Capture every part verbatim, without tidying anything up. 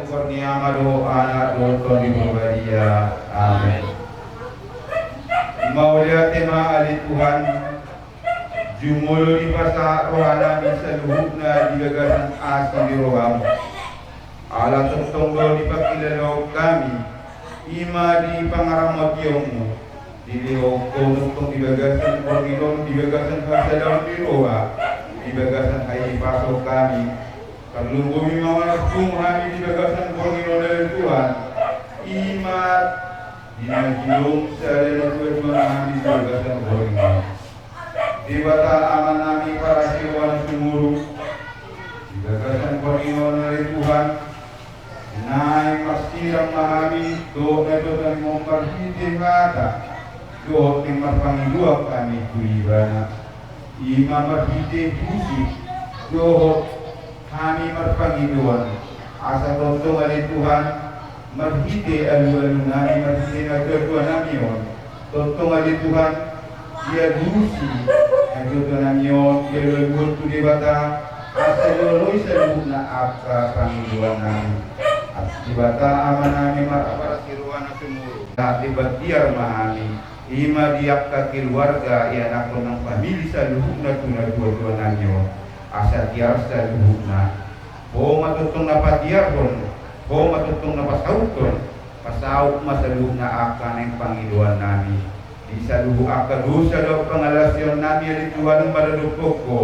Sian Ama dohot Anak dohot Tondi Porbadia. Amen. Mauliate ma ale Tuhan, jumolo dipasahat rohanami saluhutna di bagasan asi ni rohamu. Ala tongtong do dipangkilalaon hami, i ma di pangaramotionmu, dilehon Ho tongtong di bagasan borngin on, di bagasan hasadaon ni roha, di bagasan hahipason hami. Tarlumobi ma manasum hami di bagasan borngin on ale Tuhan, i ma di na gilong sada na tua-tua nami di bagasan borngin on. Debata Amanami parasi roha na sumurung, di bagasan borngin on ale Tuhan, naeng marsirang ma hami dohot na tuatua nami on marhite hata dohot naeng marpangidoan hami tu Ibana, i ma marhite puji dohot hami marpangidoan, asa tongtong ale Tuhan, marhite alualunami, marhite na tuatua nami on, tongtong ale Tuhan, dialusi na tuatua nami on, dialualuhon tu Debata, asa dioloi saluhutna angka pangidoannami. Asi Debata Amanami marasi roha na sumurung, na dipatiar ma hami, i ma di angka keluarga, ianakhon nang famili saluhutna tu na tuatua nami on. Asa tiar saluhutna. Ho ma tongtong na patiarhon, Ho ma tongtong na pasauthon, pasaut ma saluhutna angka naeng pangidoannami. Di saluhut angka dosa dohot pangalaosionnami ale Tuhan maradophon Ho.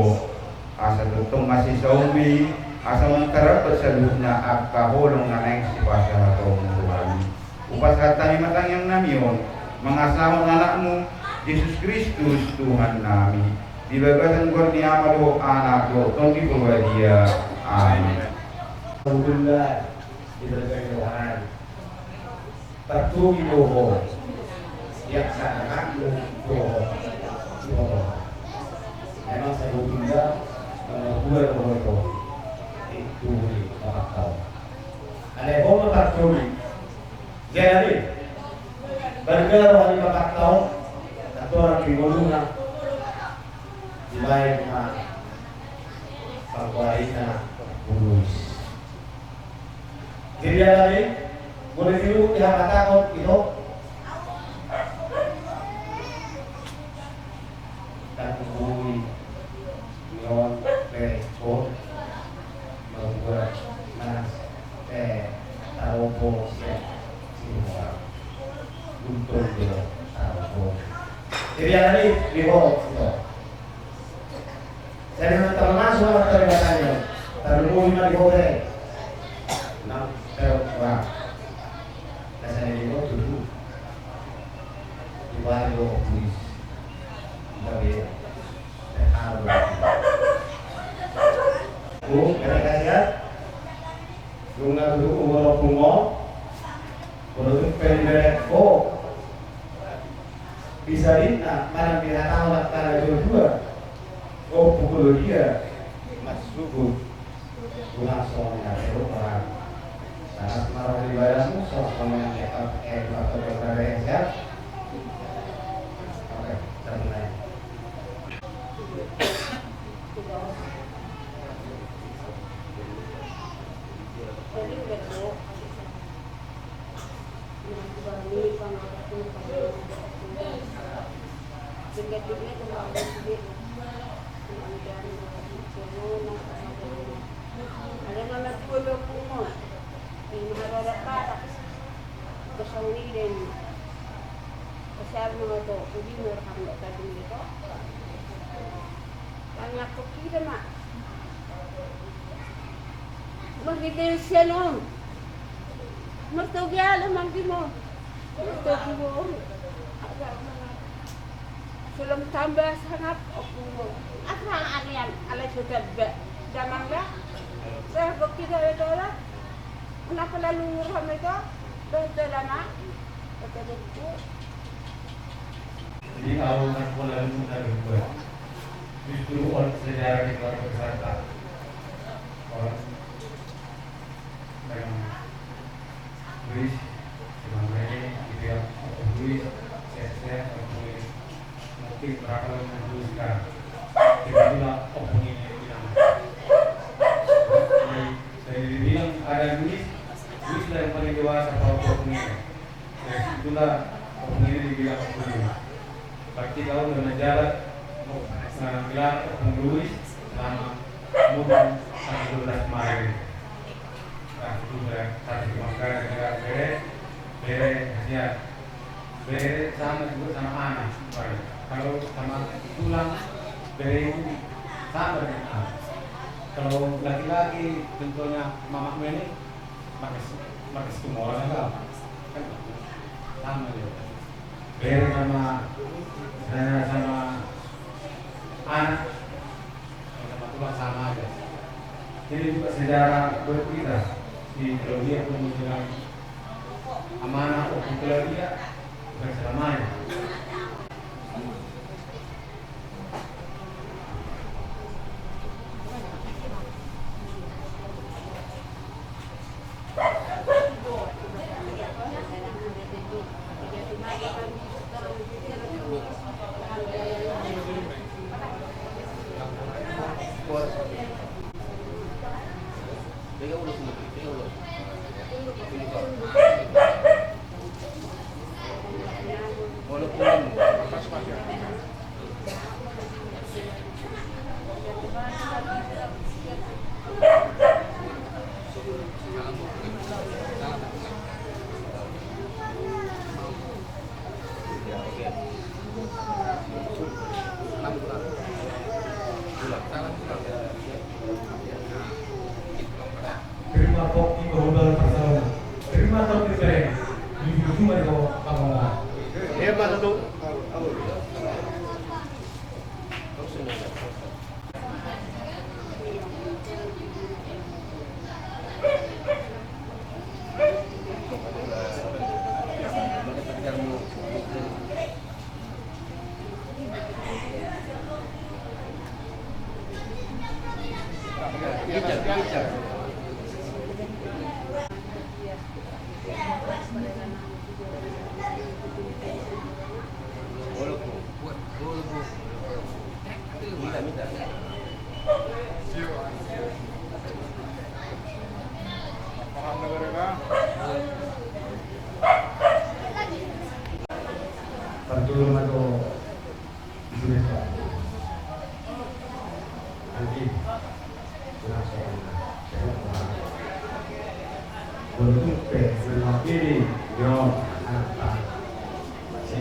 Asa tongtong masisaonMi, asa mangarambat saluhutna angka holong na naeng sipasahatonMu tu hami. Hupasahat hami ma tangiangnami on, mangasahon AnakMu, Jesus Kristus, Tuhannami. Di bagasan goar ni Ama dohot Anak dohot Tondi Porbadia. Amen. Alhamdulillah, di bagasan rohani. Partogi do ho, di angka anakmu dohot iboto. Memang sabotulna nomor dua do ho, itu di bapakta on. Alai ho ma partogi. Jadi, balga roha ni bapakta on, andorang di ngoluna, dibaen ma panggoarina Ompu Luis. Jadi, alani, molo diuduti habatahon, ito. Tangkubui ni on pe ho, mambuat mas pe taropo sian sinuar. Untung dia taropo. Jadi, alani, di ho, ito. Jadi, na termasuk anak dari batanya, terlalu lima di ho be. Nang terus, wah. Rasanya di ho tujuh. Dua dua puluh. Tapi, terharu. Bu, terima kasih ya. Nunga tutu umur ompung on, molo tung pe diberek ho bisa ninna manang dihatahon angka na dua-dua, Ompu Claudia, masugut. Ulang songon na teruk orang. Sahat marah di badanmu, songon na teruk, eh, dua teruk, eh, siap. Oke, terus. Kosong ni den. Kosong ni to, udi merham tak tadi ni to. Tangan aku kira mak. Marhite sian on. Martogi ale manggimo. Martogi on. Sulam tambah sangap ompung on. Apa angian ale sudah be. Damang be. Saya bukti dari dola. Kenapa lalu ngerham itu? Betul lama. Betul itu. Di awal sekolah itu dari gua. Justru on sejarah di keluarga besar tak. Orang memang Luis, memang ini, gitu ya, Luis, sehat-sehat, Luis. Mungkin berapa lama Luis sekarang? Tiba-tiba, oh, ini bilang. Dari, dari dibilang ada Luis, Duitlah yang paling dewasa pada ompung ini. Ya, itulah ompung ini dibilang ompung duri. Berarti kau udah menjabat, eh, gelar ompung duri selama umur sampai dua belas kemarin. Nah, itu sudah satu keluarga, bere, bere, ya. Bere sama juga sama anak. Kalau sama tulang, bere ini sama dengan anak. Kalau laki-laki, contohnya mamakmu ini, Markas, Markas Tumorang kan? Kan sama dia. Bere sama, eh, sama anak, sama tulang sama aja. Ini juga sejarah buat kita. Di Claudia pun bilang, amanah untuk Claudia, bukan selamanya. Terima pokki bahwa baru pasangan. Terima tau kita. Di ujung ada bawa kamu lah. Dia masa tuh. Parjolo ma tu di sini, Pak. Nanti. Langsung. Untuk pe, mewakili, yo, anak, si,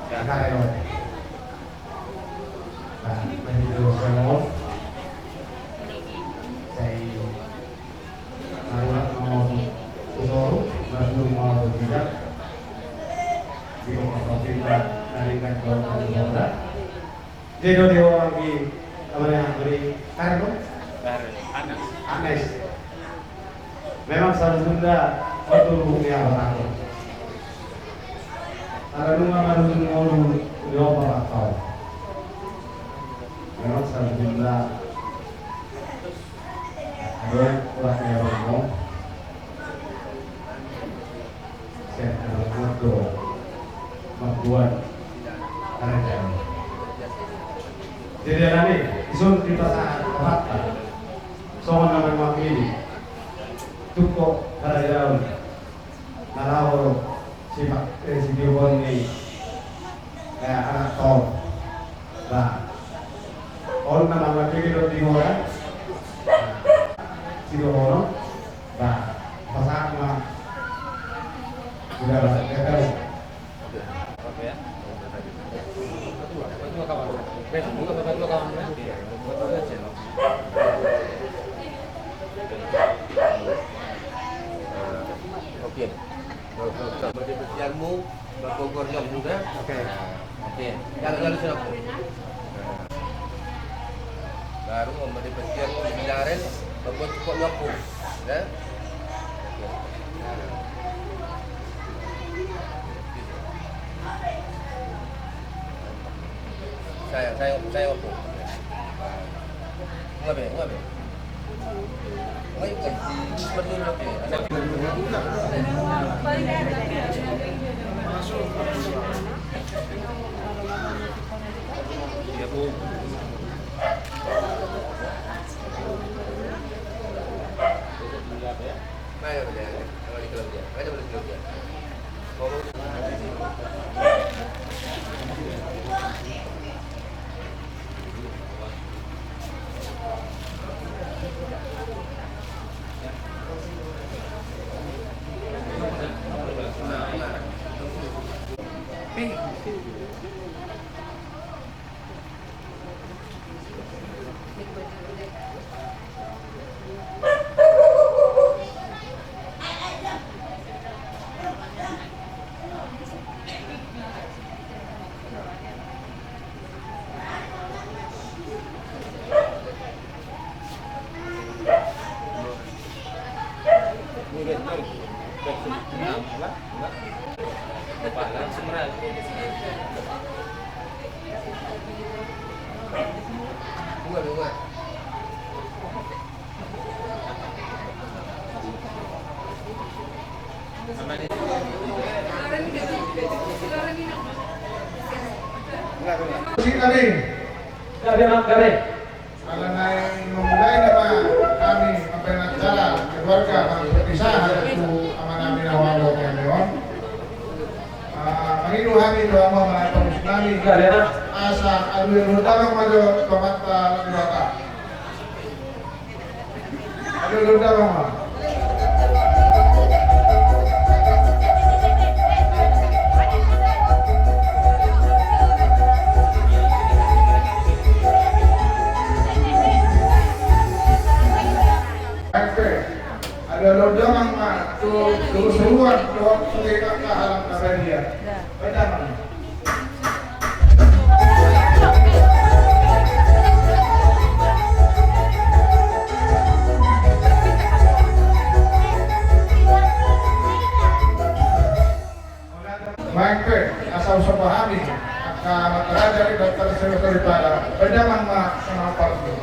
Karyo. Nah, mewakili, yo, saya mau. Saya Maruat mau tu toru, masuk mau tu tidak. Di rumah covid dari kan kalau ada. Jadi di orang di, apa ya, beri kartu? Anes. Anes. Memang saluhutna, waktu rumah apa takut. Ada rumah baru semua di apa takut. Memang saluhutna. Adong urat ni abangmu. Sian abangmu do mamboan harajaon. Jadi alani i, dison dipasahat hata. Songon na memang i. Tungkot harajaon. Na laho sipa-, eh, sitiopon ni, eh, anak tau. Ba. On na mangapili do di hora. Sidohonon. Ba. Pasahat ma. Sudah, ba. Oke. Oke. Oke. Oke. Oke. Oke. Oke. Oke. Oke. Oke. Oke. Jangan lalu sudah. Baru memberi petir di Bilares, membuat cukup nyokong. Ya. Oke. Saya, saya, saya opo. Ngabe, ngabe. Ngabe, ngabe. Betul, oke. Ada. Ya, Bu. Ngabe. Sini kami. Kami, kami. Ala naeng memulai nama kami mambahen acara keluarga, bangso, pisahan tu amanami na ro di hami on. Ah, mangido hami tu hamu amang parmusik nami. Asa adu-adu damang ma jo tu Amanta Debata. Adu-adu damang ma. Adu-adu damang ma tu, tu suruan, tu, tu, tu, tu, halam na badia. Bahen damang. Bahen pe, asa husomba hami angka amanta raja di Bantar Sewata Ripada. Bahen damang ma sonang partu.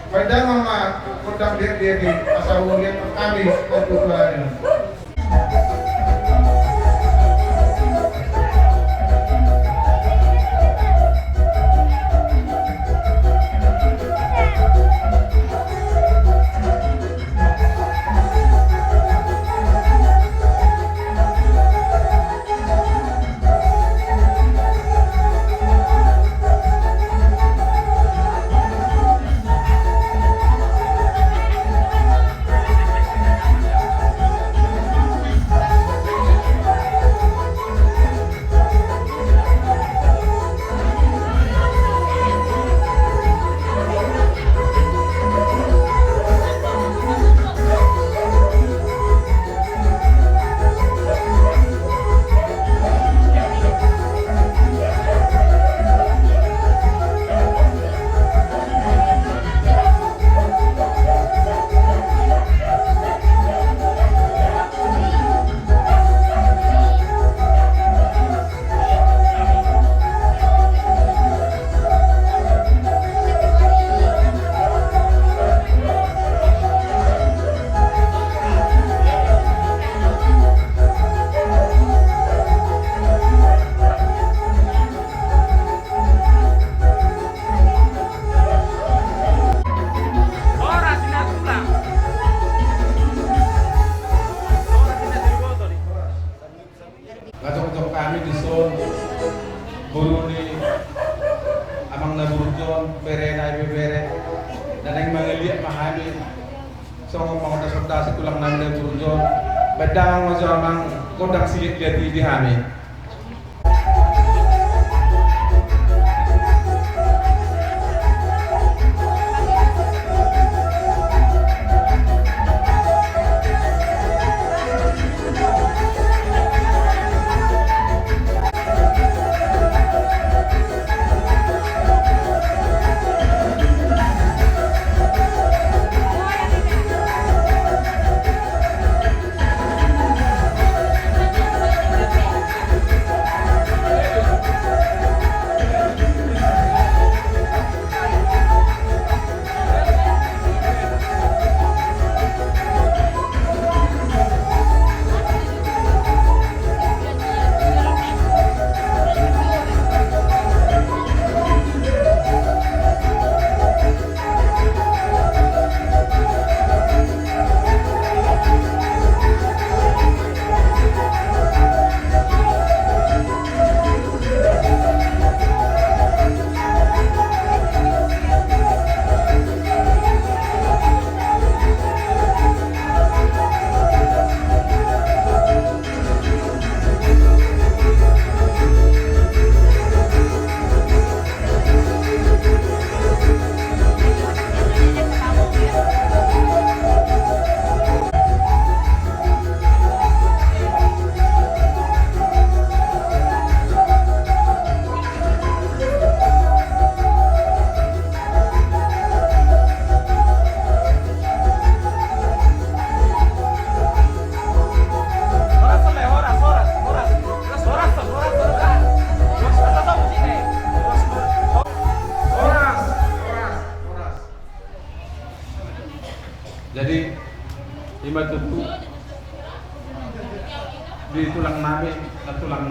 Bahen damang ma gondang diat-diat i, asa huliat hami tu tulang i. Manjongkon hami dison, boru ni amang na burju on, berena, ibebere, na naeng mangaliat ma hami. Songon ma gondang songon dasi tulang nami na burju on. Bahen damang ma jo amang gondang siliat-liat i di hami.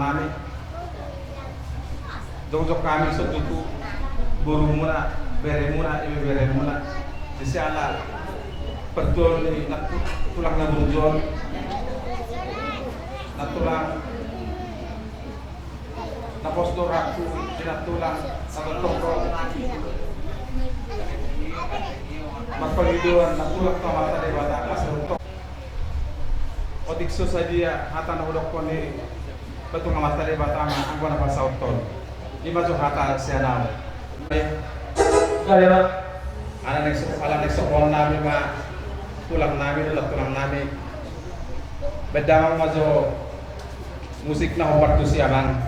Hami jongjong hami songon i tu borumuna, beremuna, ibeberemuna, di siala partuaon ni nantulang na burju on, nantulang na pos do rohangku di nantulang na tongtong ro marpangidoan nantulang tu Amanta Debata asa tongtong. Otik so sadia hata na hudokkon i tu Amanta Debata ma anggo na pasahathon. I ma jo hata sian ahu. Ala naeng so, ala naeng soponon nami ma tulang nami dohot tulang nami. Baen damang ma jo musik na hombar tusi, amang.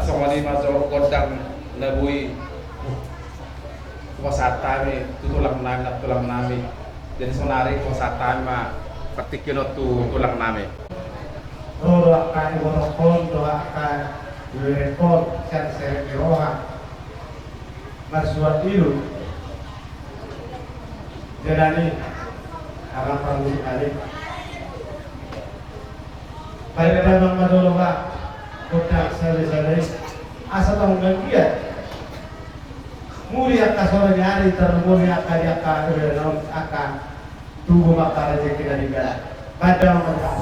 Songon i ma jo gondang na boi hupasahat hami tu tulang nami, nantulang nami. Jadi sonari hupasahat hami ma partingkian on tu tulang nami. Ro do angka ibotohon dohot angka iberenghon sian serep ni roha. Marsuat ilu. Jadi, amang parmusik nami. Baik, damang ma jolo, Pak. Gondang sada-sada i. Asa tong gantian. Muli angka sore ni ari, tarlumobi angka di angka, angka tubu ma angka rejeki na di dalan. Baik, damang ma jolo.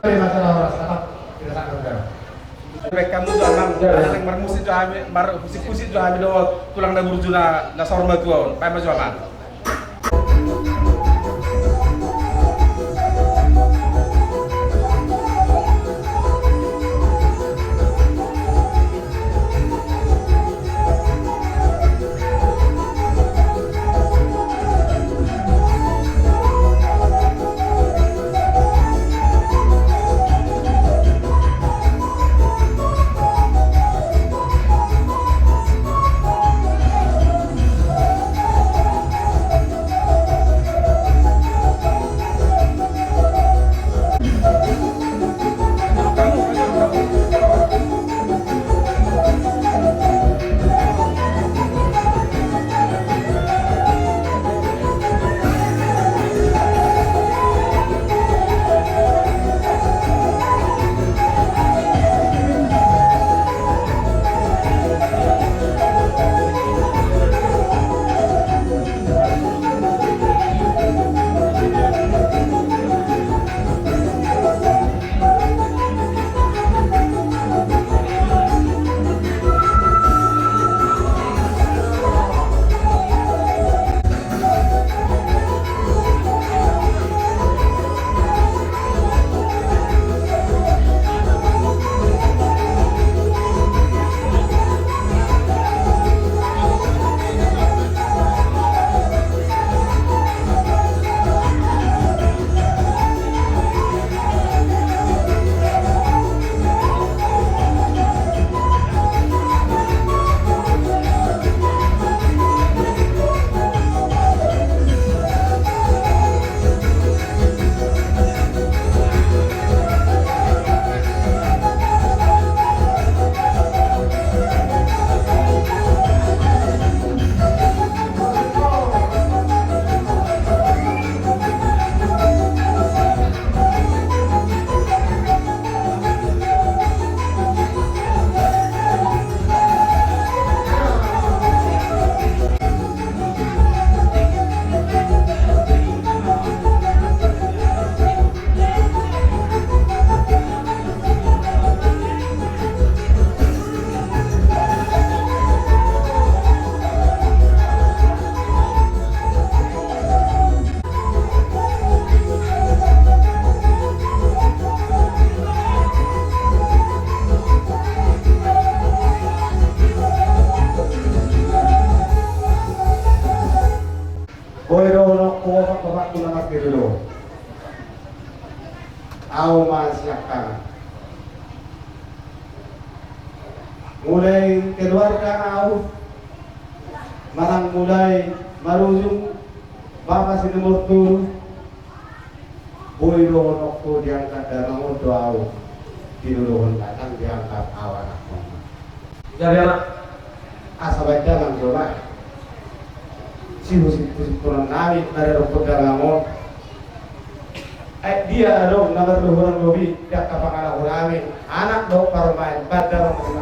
Baen hamu jo amang, marmusik jo hami, marhusik-husik jo hami dohot tulang na burju na saur matua on. Baen ma jo amang. Boi dohononku, bapakku na martinodohon. Ahu ma siangkangan. Mulai keluarga ahu, manang mulai marujung bapa si nomor tolu, boi dohononku diangkat damang on do ahu, tinodohon na ndang diangkat ahu anakmuna. Jadi anak, asa baen damang do ma sihusip-husiphonon nami na dohot damang on. Ai dia adong na mardohonon lobi di angka pangalaho nami, anak dohot parumaen, baen damang on.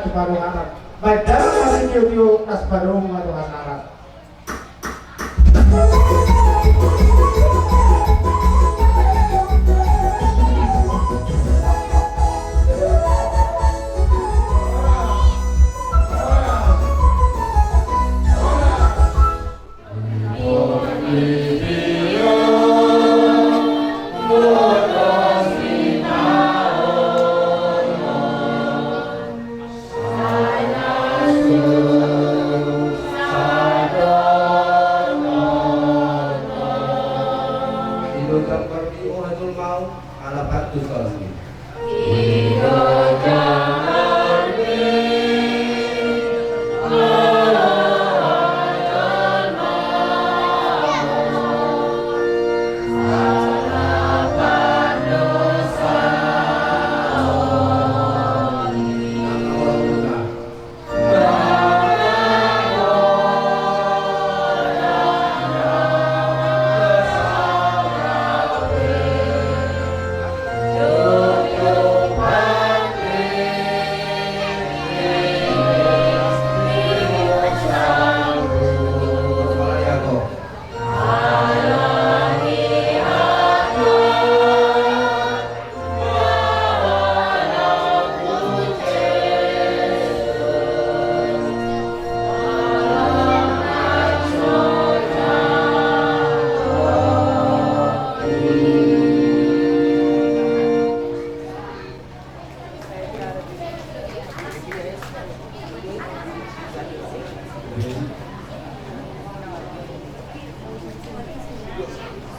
Paruhanan. Baik, dalam bahasa tio-tio, as paruhum ma tu hasarat.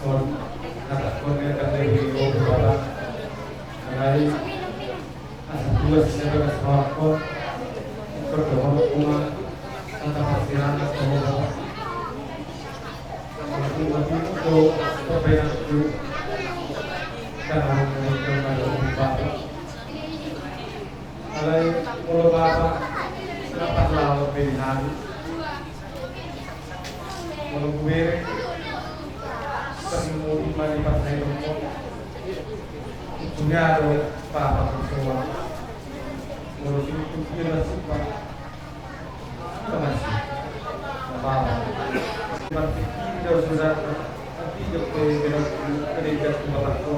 Son, atas kon ya kan dari Bapak. Alai, asa tuas ya kan sawakon. Perdohon kuma, tata persirangan sama Bapak. Sama kuma itu, perbaiki itu. Karena mengenai kemarin Bapak. Alai, molo Bapak, kenapa selalu pilihan? Molo hubereng, termodi mani partai rokok. Punya do Bapak persoalan. Molo situ dia lah suka. Apa masih? Bapak. Berpikir jauh sudah. Tapi jauh ke, ke, ke, ke, ke, ke,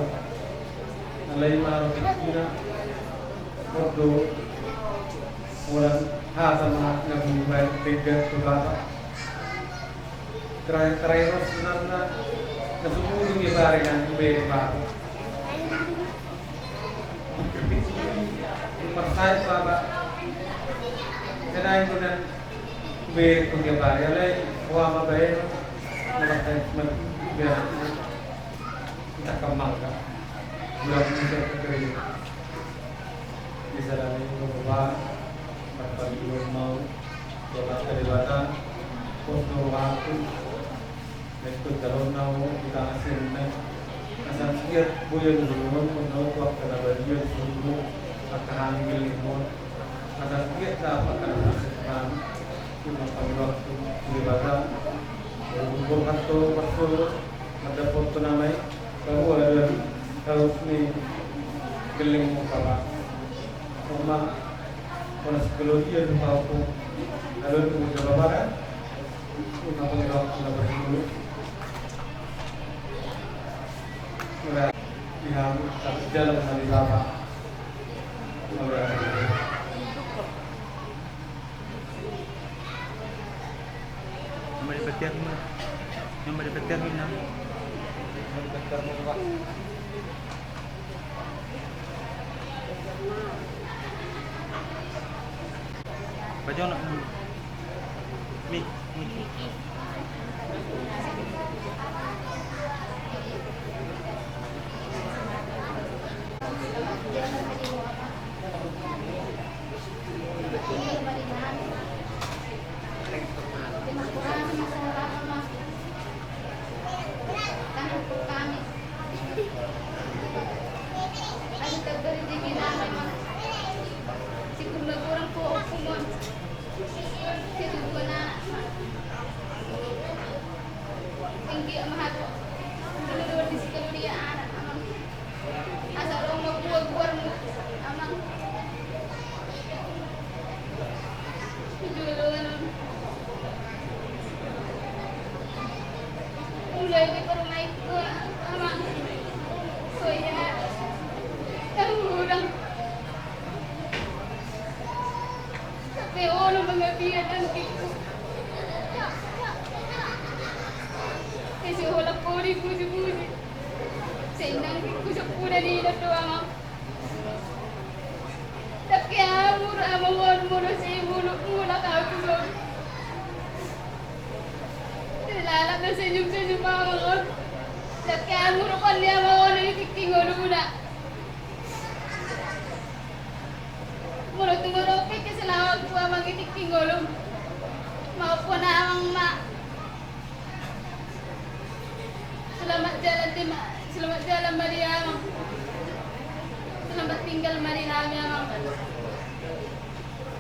Alai ma ro pikkirna, podo, holan hata ma na bumbaen pegat tu Bapak. Terakhir, terakhir sebenarnya na sumurung i barengan bumbaen Bapak. Pikir-pikir, marsahit Bapak. Kenai ko dan bumbaen ko dia barengan, alai hoa ma baen, marsahit, marsahit. Kita kemal kan. Bulan bisa terjadi. Di sana ini berubah. Berpadu mau. Doa dari Bapak. Pos doa aku. Itu calon nau kita hasilnya. Asal siap boya dulu. Menau kuat kena baju yang sungguh. Akan ambil ilmu. Asal siap dapat kena hasil. Cuma panggil waktu. Di Bapak. Berhubung waktu. Madapothon nama i, bahwa adalah kaus ni geleng mukaba. Oma, ona sekalodia tu kau tu, lalu tu mukaba kan? Kenapa kau kena berguru? Udah, di hamu, tapi jalan sama di Bapak. Udah. Yang mari petir ni. Yang mari petir ni, nah. Yang mari petir ni, Pak. Bajo nak, nah. Mi, mi. Asa ro ma buat-buatmu, Amang. Jadi parumaenku, Amang. Soya. Tahu orang. Sampe olo mangabia anggikku. Sai holan podi puji-puji. Sai anggikku sapudan i do, Amang. Tapi amang, amang on molo sai mulak, mulak au tu son. Lalap na senyum-senyum amang on. Tapi amang, rupani amang on di tingki ngoluna. Molo tung adong pe keselamatan tu amang di tingki ngolum, maupun amang ma. Selamat jalan di ma-, selamat jalan ma di amang. Selamat tinggal ma di hami, Amang.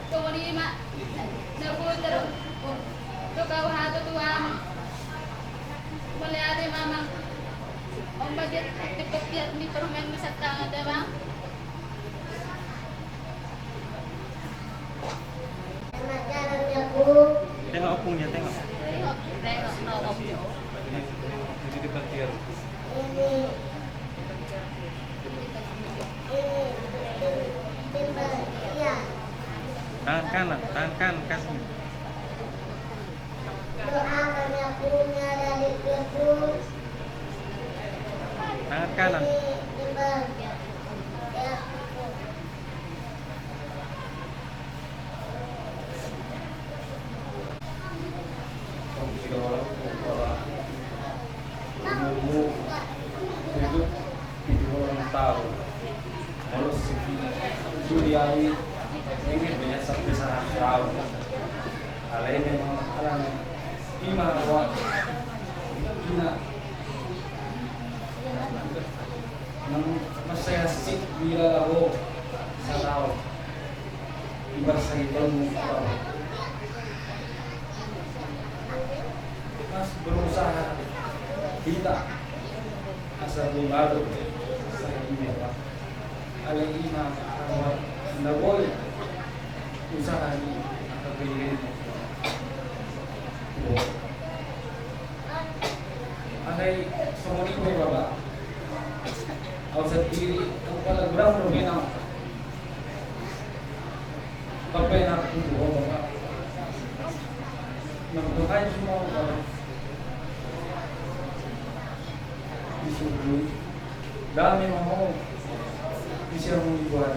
Songon i ma na huboto do hata tu amang. Mauliate ma, Amang. On ma dia, dia, dia ni parumaen ma santangan da, Amang. Tengok opungnya, tengok. Tengok, tengok, no, opung. Ini, ini di bagian. Ini. Ini. Ini. Ini. Tangan kanan, tangan kanan kasih. Doakan ya punya dari Yesus. Tangan kanan. Ini. Ini. Ya. Umurmu hidup pitu puluh taon. Molo segi juri ai, ingin banyak sampai seratus taon. Alai memang alana ima roa ina nang masaya sik bila laho sataon. Ibarsai tolu. Mas berusaha hita asa bungado saya ini apa. Alai ima rawat na boi usaha ni angka pilihan. Alai songon i pe, Bapa. Au sandiri, au pala gurang do menang. Bapa, enak tu ho, Bapa. Nang tu hai semua, Bapa. Disuruh. Dame ma ho. Bisa mau dibuat.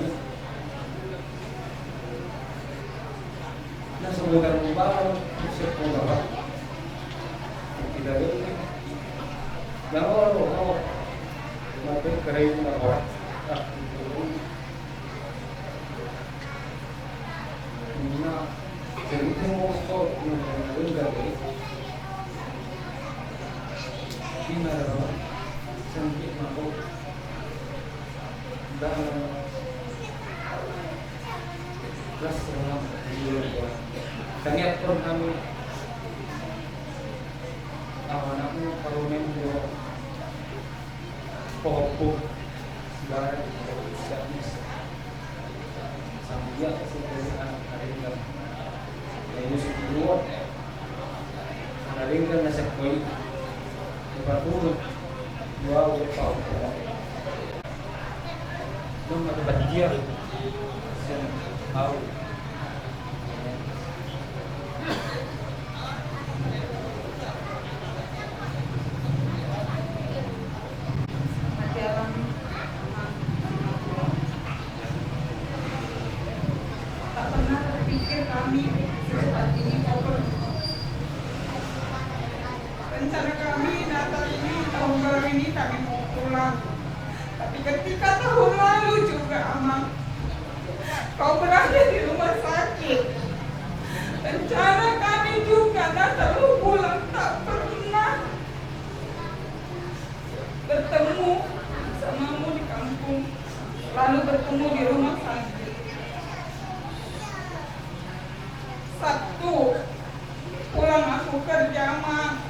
Na so bogar mubaro, siap mubaro. Kita dulu. Yang orang lo, lo. Mati kering, mabora. Ah, itu. Nah, jadi itu mau so, mau dengar, ya. Gimana, Bang? Sempit, mabok. Dalam. Las, Bang. Tangiangkon hami. Amanakmu parumaen do. Pohopuk. Sibarat. Siap, mis. Sambil dia kasih dari anak Naringgal. Dari musuh kedua. Naringgal na sekoi. Empat puluh. Dua puluh tahun. Nunga dapat dia. Sian au. Tak pernah terpikir kami secepat ini kau pergi. Rencana kami Natal ini, tahun baru ini kami mau pulang. Tapi ketika tahun lalu juga, Amang, kau berada di rumah sakit. Rencana kami juga Natal lu pulang, tak pernah bertemu samamu di kampung, selalu bertemu di rumah sakit. Sabtu, pulang aku kerja, Mang.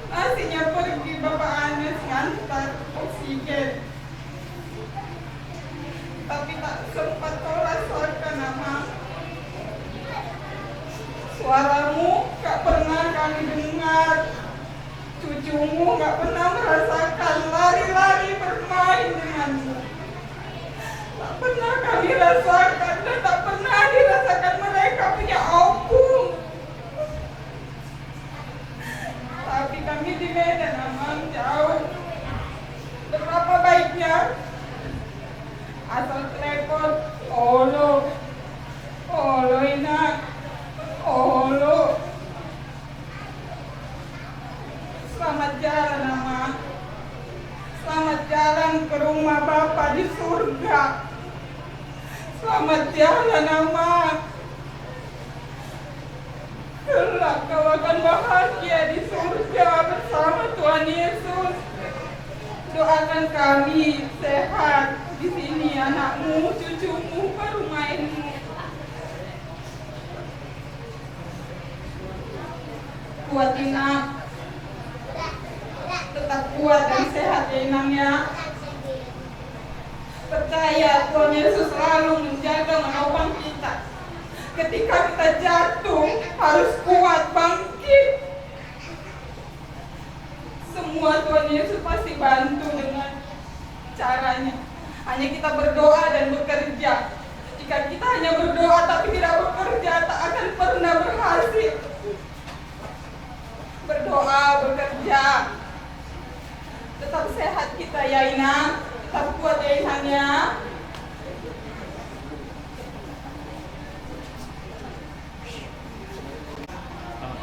Nasinya pergi Bapak Anas ngantar oksigen. Tapi tak sempat kau rasakan, Amang. Suaramu nggak pernah kami dengar. Cucumu nggak pernah merasakan lari-lari bermain denganmu. Tak pernah kami rasakan dan tak pernah dirasakan mereka punya opung. Tapi kami di Medan, Amang, jauh. Berapa baiknya? Asal telepon, olo. Olo, Inang. Olo. Selamat jalan, Amang. Selamat jalan ke rumah Bapa di surga. Selamat jalan, Amang. Kelak kau akan bahagia di surga bersama Tuhan Yesus. Doakan kami sehat di sini, anakmu, cucumu, baru mainmu. Kuat, Inang. Tetap kuat dan sehat ya, Inang, ya. Percaya, Tuhan Yesus selalu menjaga, menopang kita. Ketika kita jatuh, harus kuat bangkit. Semua Tuhan Yesus pasti bantu dengan caranya. Hanya kita berdoa dan bekerja. Jika kita hanya berdoa tapi tidak bekerja, tak akan pernah berhasil. Berdoa, bekerja. Tetap sehat kita ya, Inang. Tetap kuat ya, Inang, ya.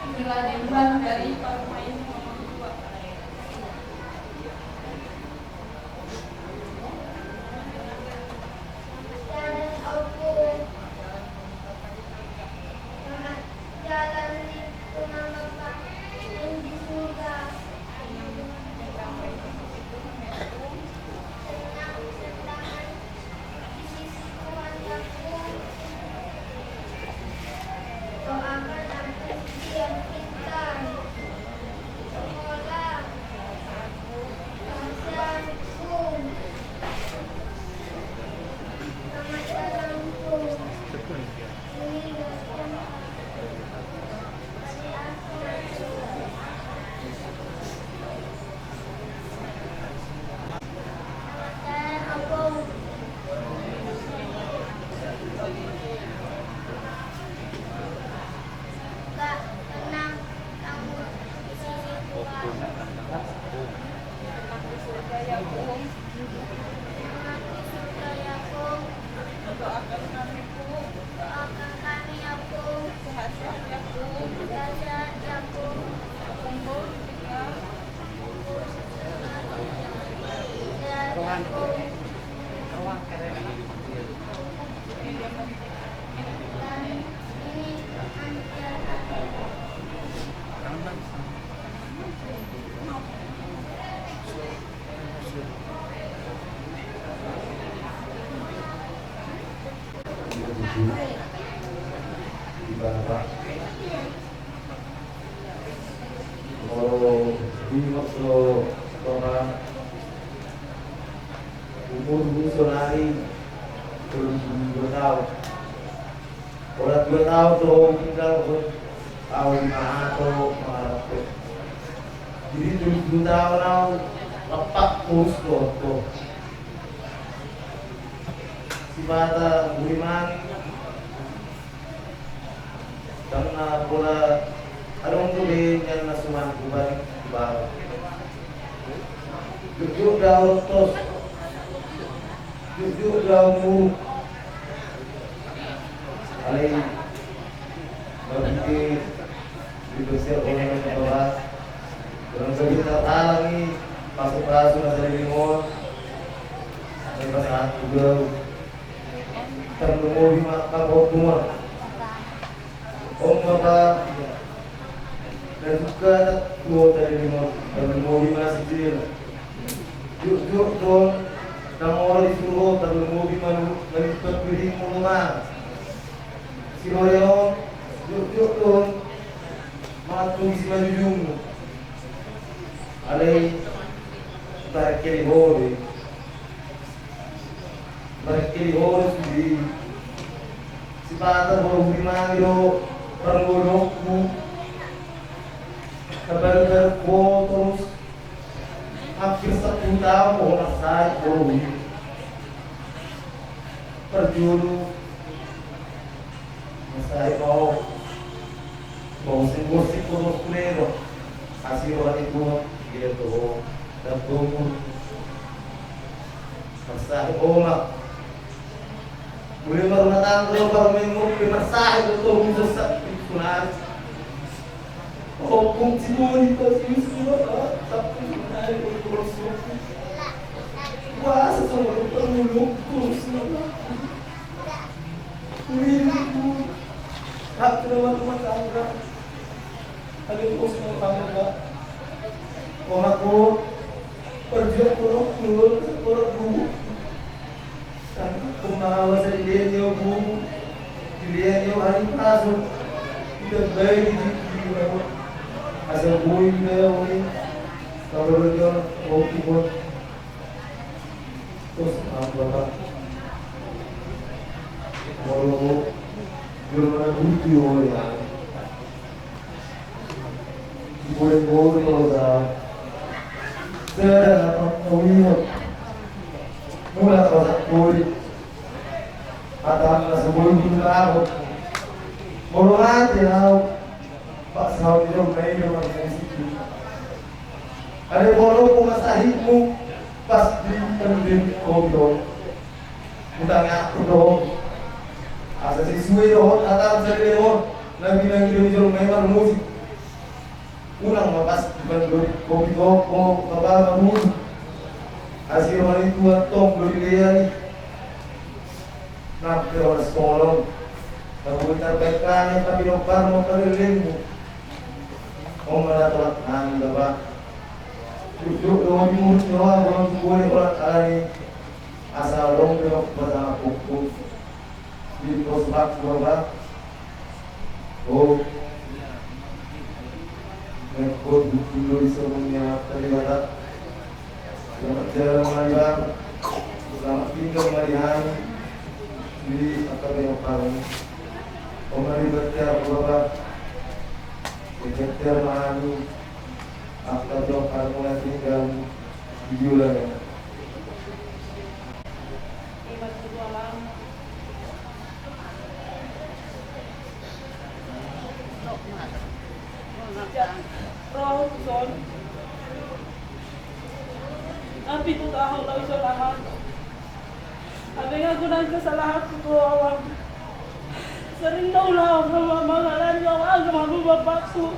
Inilah dendam dari Pak Main nomor dua. Jalan di rumah Bapa yang di surga. Senang-senang di sisi Tuhan yang ku. Doakan aku istri yang pintar. Sekolah. Pacarku. Sama jalanku. Doakan kami, Ompung. Doakan kami, Ompung. Sehat-sehat, ya, Ompung. Sehat-sehat, ya, Ompung. Sehat, ya, Ompung. Di Bapak. Molo di waktu Bapak umur di sonari belum dua tahun. Ora dua tahun do tinggal pun au di mahato mahato. Jadi tujuh tahun au lepak terus do. Sipata buri mangi. Karena pola adong tu be nian na suman kubani kubani. Jujur dao tos. Jujur dao muruk. Alai mabiti di besar orang yang kebawah. Orang kebita talangi. Pasu-pasu na dari limon. Yang pasangan kubau. Tarlumobi ma angka pahompuna. Om Bapa, na suka tu ho tadi limon, tarlumobi ma sijil. Jujur do, na molo di surgo, tarlumobi ma na limpat piringmu ma. Siroreon, jujur do, mangan tu isi manjujungmu. Alai, tarkeli ho do. Barangkali boros di sipata boros di mangi do. Pargolongku, kabar-kabar ho torus hampir sampulu taon ho marsahit ho. Parjolo marsahit ho. Bosik-bosik ho torus kuledo. Asi roha ni Tuhan, dia tuh. Dan tumbuh. Marsahit ho ma. Mulai marumah tangga, baru minggu, mulai marsahit ho torus sesat, itu nari. Opung cibuni pas Yusuf, tapi nari, terus. Puasa sama lu perlu terus. Ini itu. Hak rumah tangga. Ada yang mau sama tangga. Orang aku perjuang orang dulu, orang dulu. Kan pemahawa sa dilehon ni au bubu, dilehon ni au ari pasu, ditambai di, di, di, asa boi di dalam ni, kalau dia mau kibon. Terus, apa, Pak? Kalau mau, belum ada bukti, oh, ya. Digoreng-goreng ro da. Sada na tong tau ingot. Mula kau tak boi. Hata na seboi di laut. Molo mate au. Pak saut di dong na ido mate di situ. Ada boru ku masahitmu. Pas di pendek kopi dong. Utang aku dohot. Asa sisue dohot hata sari lemon. Lagi-lagi dia jolo memang musik. Unang ma pas di pandori kopi toko baba ma musik. Asi roha ni Tuhan tong do dilehon i. Nang pe oras kolong. Tabu tarbaik kami tapi dompar mau kami lemu. Om mana tolak nami baba. Duduk dohot di mulut doa bolong boleh olat alani. Asa adong pe pasangaphonhu di pos bakku baba. O, mengko tutu do di sorong ni Amanta Debata. Selamat jalan ma di bang. Selamat tinggal ma di hami. Di angka bengok parung. O, mari bertiar baba. Bertiar ma hami. Angka bengok parung na tinggal di bulan. Ima tutu amang. Sejak ro au tu son. Api tu tahu lau ison amang. Abe ngaku nang kesalahanku tu amang. Sering do ulaon hamu amang alani au agam hamu bapakku.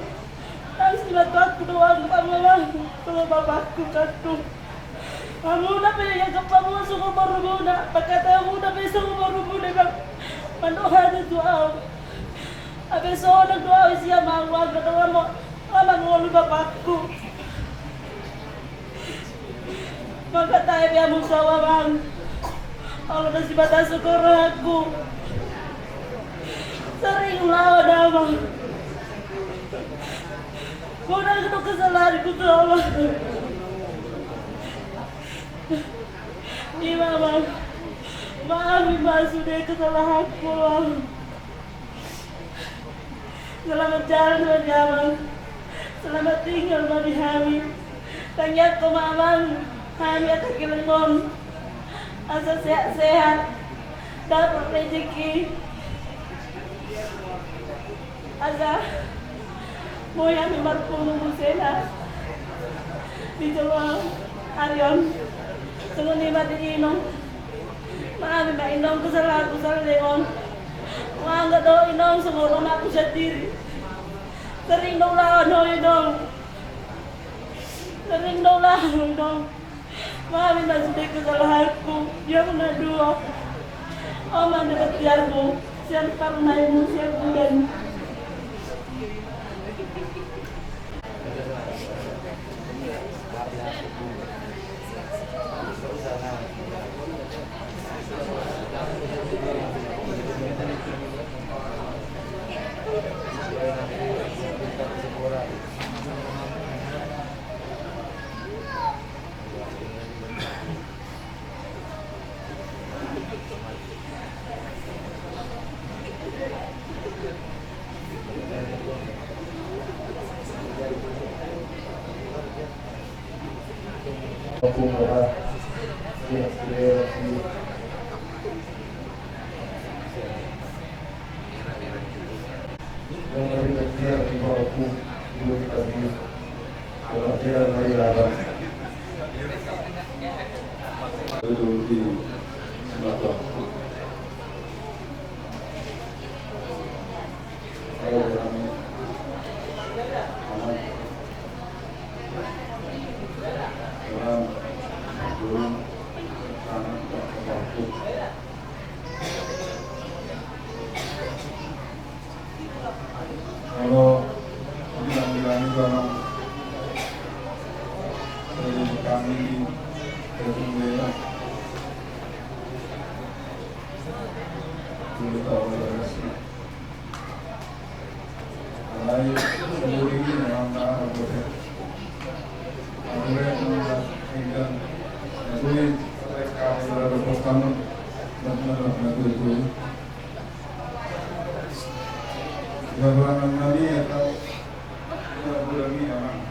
Nang simantuanku do au amang. Sama bapakku kandung. Hamuna pe iangkap hamu songon borumuna, pangkataion hamuna pe songon borumuna, Bang. Mandok hata tu au. Abe sonang do au isi amang, anggo adong hamu, amang ngolu bapakku. Mangkatai pe hamu tu au amang. Olo na sibatason rohangku. Sering ulaon amang. Godang do kesalahanku tu amang. Ima amang, maafi ma sude kesalahanku amang. Selamat jalan ma di amang. Selamat tinggal ma di hami. Tangiangku ma amang, hami angka geleng on asa sehat-sehat. Dapat rezeki. Asa boi hami marpungu musena di jolo ari on. Songon i ma di inong. Maafi ma inong kesalahanku salelengon. Huanggap do inong songon omakku sandiri. Sering do ulaon ho inong. Sering do ulaon ho inong. Maafi ma sude kesalahanku, dia pun dua. Oma dapat tiarmu, sian parmaimu, sian bulan. Molo bilang-bilang itu, Amang, dari kami di Kedung Bela. Dulu tahu ada nasi. Alai, sendiri ini memang tak ada. Aku lihat memang tak ingin. Aku ini, mereka sudah berpasangan. Dan benar-benar aku itu. Gabarangan nami atau gabarangan nami, Amang.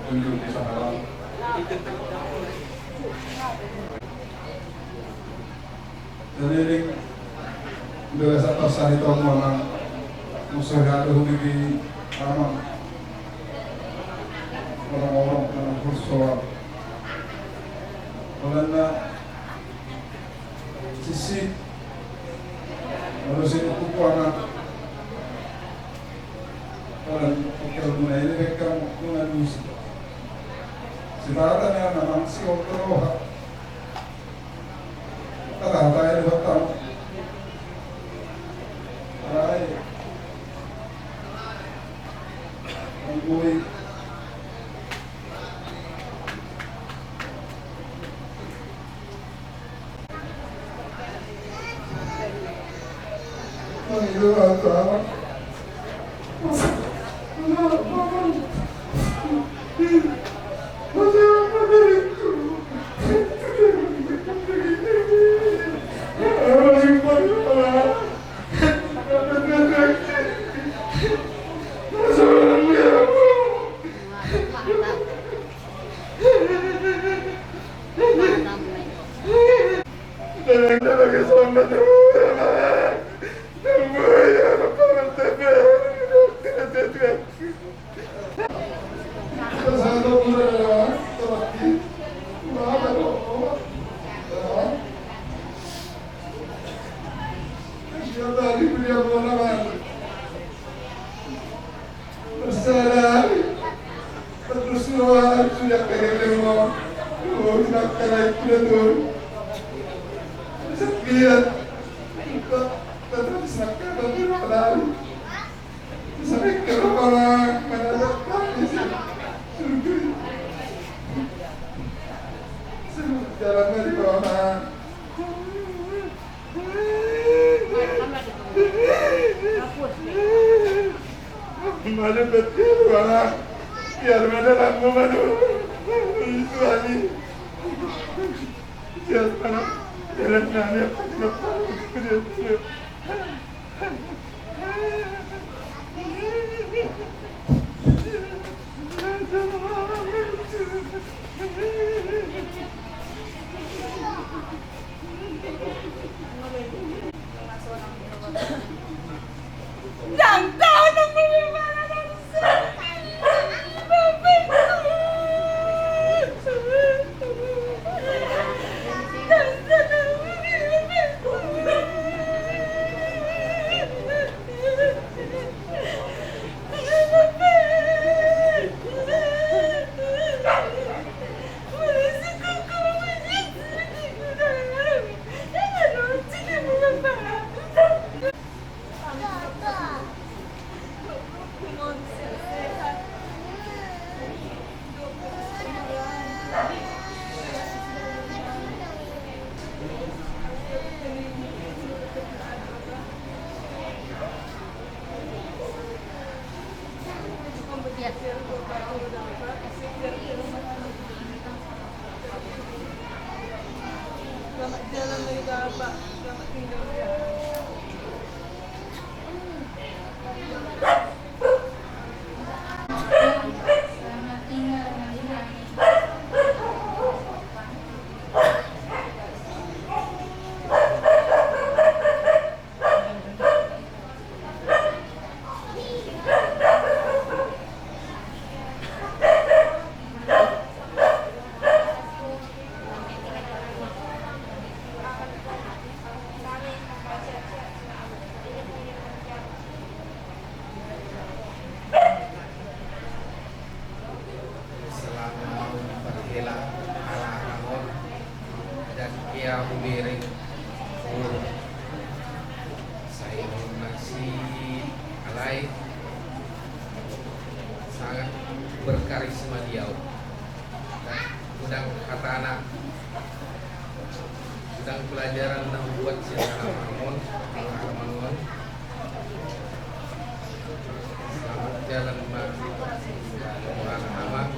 Tunjuk di sana. Jadi, udah rasa pasah itu, Amang. Musuh ada hubungi, Amang. Orang-orang, orang bersoal. Karena sisi manusia itu kuat. Orang pikir guna ini, mereka guna dusi. Sebenarnya memang si orang roha. Kata-kata yang dibuat tahu. Alai. Menggui. Masalah. Terus roha sudah kagak mau. Oh, nak kena itu dah tuh. Sakit. Terus sakit tapi lari. Sakit kalau orang mana ada di sini. Surga. Jalan dari bawah. Mari betul, Bang. Biar mana lambung, aduh. Itu lagi. Biar mana jalan nanya. Selamat jalan lagi, Bapak. Selamat tinggal, ya. Ia hubereng. Sai na si alai sangat berkarisma dia. Godang hatana, godang pelajaran na hubuat sian halaman on, halaman on. Selamat jalan ma, Amang.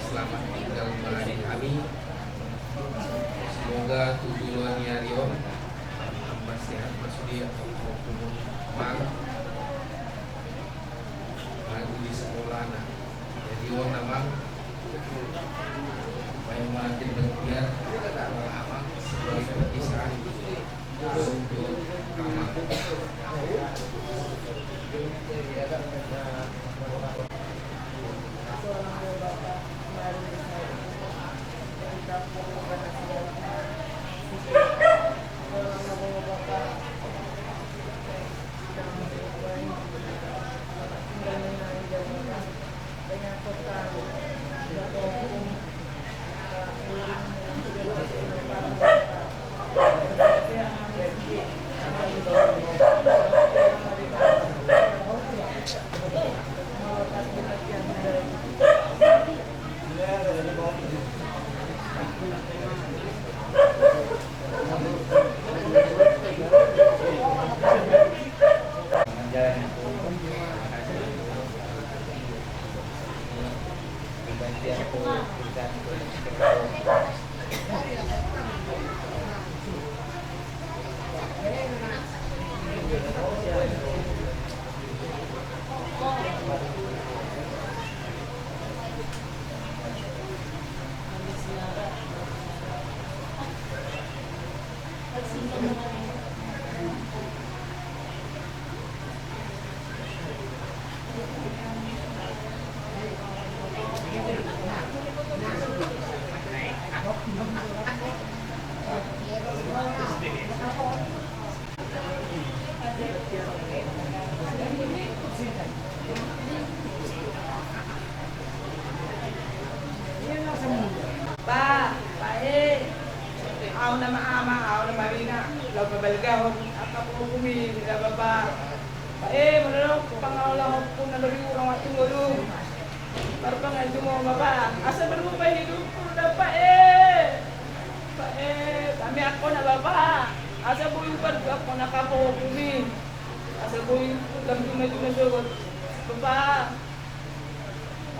Selamat tinggal ma di hami. Semoga tu joloan ni ari on, tambah sehat ma sude, Amang. Lagu di sekolahna. Jadi on, Amang. Baik, makin berbiar, Amang, sebagai perpisahan. Ba, ba e. Au nama ama, au nama ina, laho pabalgahon angka pohopumi da bapa. Ba e, molo adong pangaolahonku na lobi, urang, waktu ngolu. Marpangan tu ho bapa, asa berubah hidupku da bapa e. Bapa e, hami angka na bapa, asa boi hupajuangkon angka pohopumi. Asa boi lam jumajuma sogot bapa.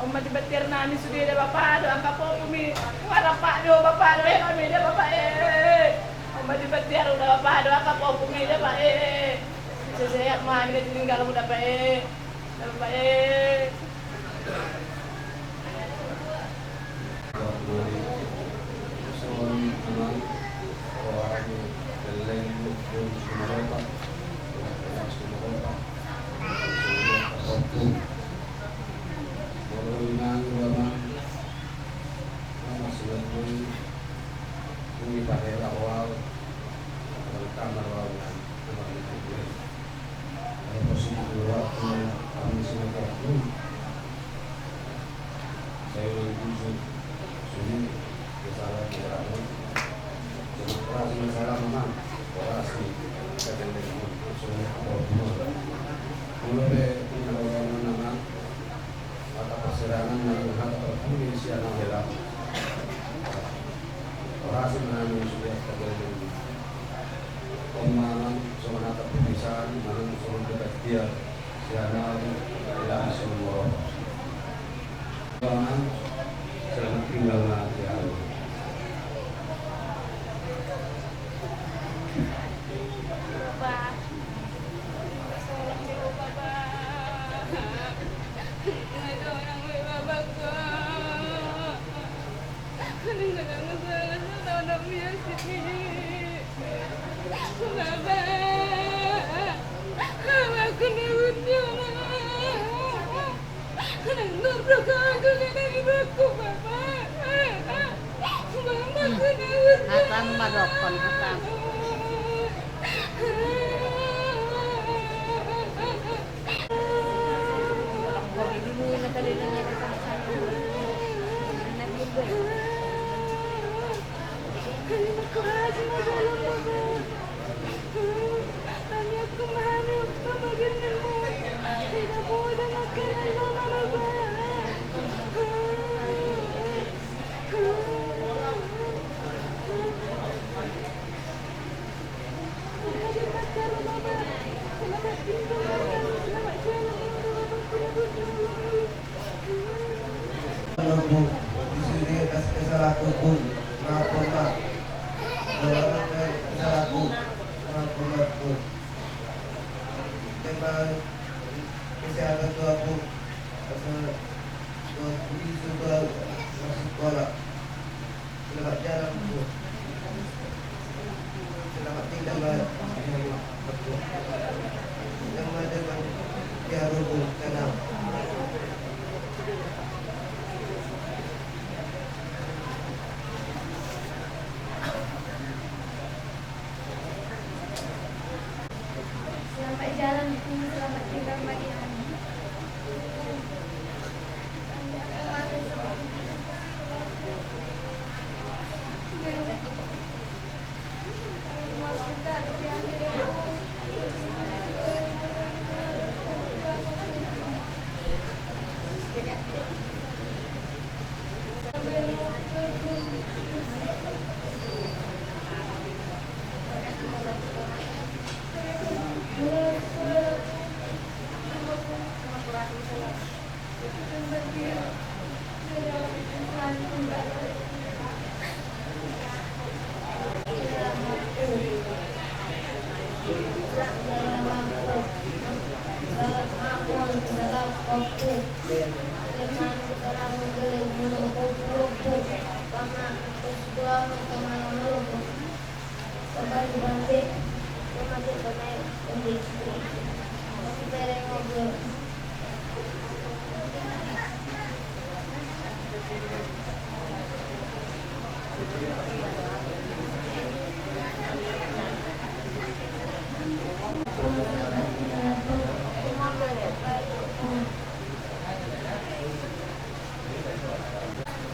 On ma di batiar nami sude da bapa dohot angka pohopumi. Huarap do bapa dohot hami da bapa e. On ma di batiar da bapa dohot angka pohopumi da bapa e. Sehat ma hami na tininggalmu da bapa e. Da bapa e. Hata parsirangan nang hata parpudi sian au hela. Orasi ma nami sude tageleng. On ma nang songon hata parpudi sian manang songon debat dia sian au hela sian moro. Selamat tinggal ma di au. Hatan ma dokkon, hatan. Nunggu, di sini kasih kesalahanku pun, maaf pun, Pak. Dalam kesalahanku, maaf pun, Pak. Tema kesehatan tuaku, asal tuaku di sekolah, masuk sekolah. Selamat jalan, Bu. Selamat tinggal, Pak. Yang ada, Bang, ya, Robo, tenang. Selamat jalan, selamat tinggal, Madian.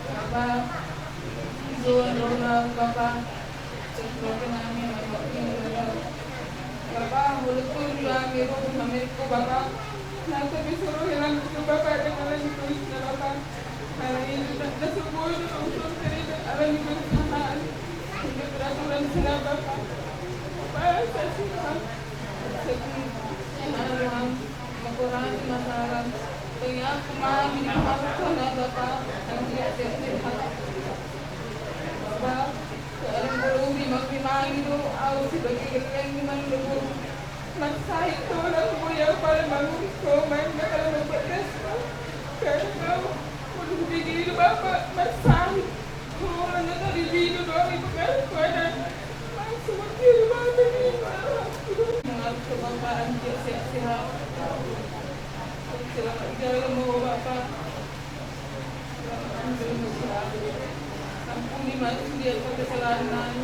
Bapa, ido roham Bapa, sesuai dengan nami. Bapa, huletur tu hami roha nami tu Bapa. Nasa bisuru hilang tu Bapa dengan lagi tulis na Bapa. Hal ini tak ada sebuah unsur cerita alam itu sama. Hingga peraturan sila Bapa. Bapa, saya sila. Sedih, haruan. Mengurangi masalah. Pengaku mami di hak sana Bapa. Yang dia sehat. Bapa, seorang guru di mami mami do, au sebagai guru yang gimana do guru. Maksai tolong boya pala mami kau main bakal membuat dasar. Karena udah begini Bapa, maksai. Mengaku kebanggaan dia sehat-sehat. Selamat jalan mau Bapa. Selamat jalan mau Bapa. Ampuni ma sude angka kesalahan nami.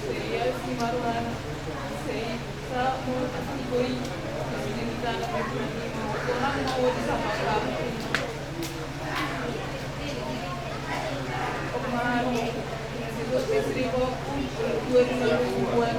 Saya si Marwan. Saya Sa mo asli koi, asli di tanah koi, Tuhan mau di sama kampung. Om Mahani, si Dokter Sri Bokun, dua ribu dua puluh dua.